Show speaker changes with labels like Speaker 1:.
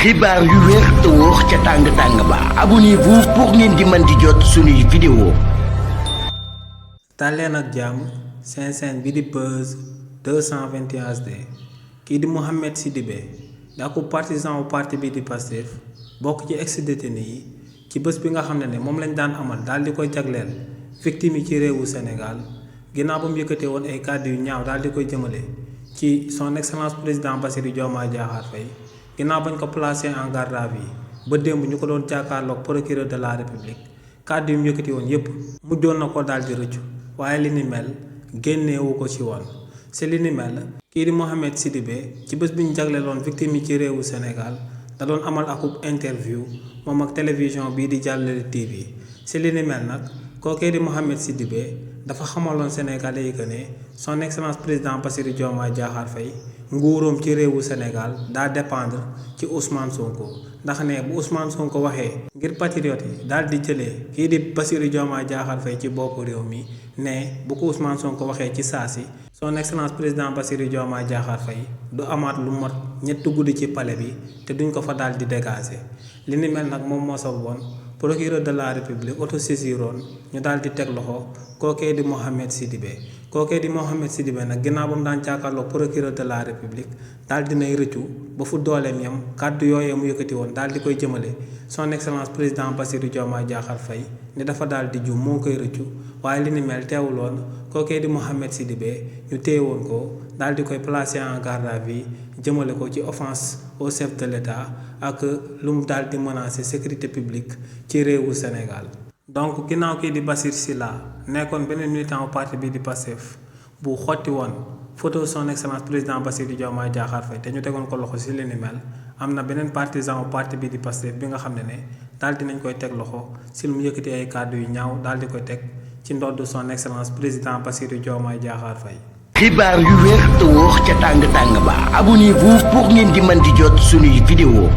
Speaker 1: xibaar yu wér te wóor ca tàng ba abonnez-vous pour ngeen di mën di jot suñuy vidéo.
Speaker 2: tàlleen ak jàmm seen chaîne bi di Buzz 221 HD kii di Mouhamed Sidibé daaku partisan wu parti bi di Pastef bokk ci ex-détenu yi ci bés bi nga xam ne moom lañ daan amal daal di koy jagleel victime yi ci réewu Sénégal ginnaaw ba mu yëkkatee woon ay kàddu yu ñaaw daal di koy jëmale ci son excellence président Bassirou Diomaye Diakhar Faye ginnaaw bañ ko placé en garde à vue ba démb ñu ko doon jàkkaarloog procureur de la république kàddu yu mu yëkkati woon yépp mujjoon na ko daal di rëccu waaye li ni mel génneewu ko ci woon si li ni mel kii di Mouhamed Sidibé ci bés bi ñu jagleeloon victime yi ci réewu Sénégal da doon amal akub interview moom ak télévision bii di Jàllale TV si li ni mel nag kookee di Mouhamed Sidibé dafa xamaloon Sénégalais yi que ne son excellence président Bassirou Diomaye Diakhar Faye nguuroom ci réewu Sénégal daa dépendre ci Ousmane Sonko ndax ne bu Ousmane Sonko waxee ngir patriote yi daal di jëlee kii di Bassirou Diomaye Diakhar Faye ci boppu réew mi ne bu ko Ousmane Sonko waxee ci saasi son excellence président Bassirou Diomaye Diakhar Faye du amaat lu mot ñetti guddi ci palais bi te duñ ko fa daal di dégager li ni mel nag moom moo sababoon procureur de la république autosaisiroon ñu daal di teg loxo kookee di Mouhamed Sidibé kookee di Mouhamed Sidibé nag ginnaaw ba mu daan jàkkaarloo procureur de la république daal dinay rëccu ba fu dooleem yam kàddu yooyee mu yëkkati woon daal di koy jëmale son excellence président Bassirou Diomaye Diakhar Faye ne dafa daal di juum moo koy rëccu waaye li ni mel teewuloon kookee di Mouhamed Sidibé ñu téyewoon ko daal di koy placer en garde à vue jëmale ko ci offense au chef de l'État ak lu mu daal di menacer sécurité publique ci réewu Sénégal. donc ginnaaw kii di Bassirou Sylla nekkoon beneen militant au parti bi di Pastef bu xotti woon photo son excellence président Bassirou Diomaye Diakhar Faye te ñu tegoon ko loxo si li ni mel am na beneen partisan au parti bi di Pastef bi nga xam ne daal dinañ koy teg loxo si lu mu yëkkati ay kàddu yu ñaaw daal di koy teg ci ndodd son excellence président Bassirou Diomaye Diakhar Faye.
Speaker 1: xibaar yu wér te wóor ca tàng ba abonnez-vous pour ngeen di mën di jot suñuy vidéo.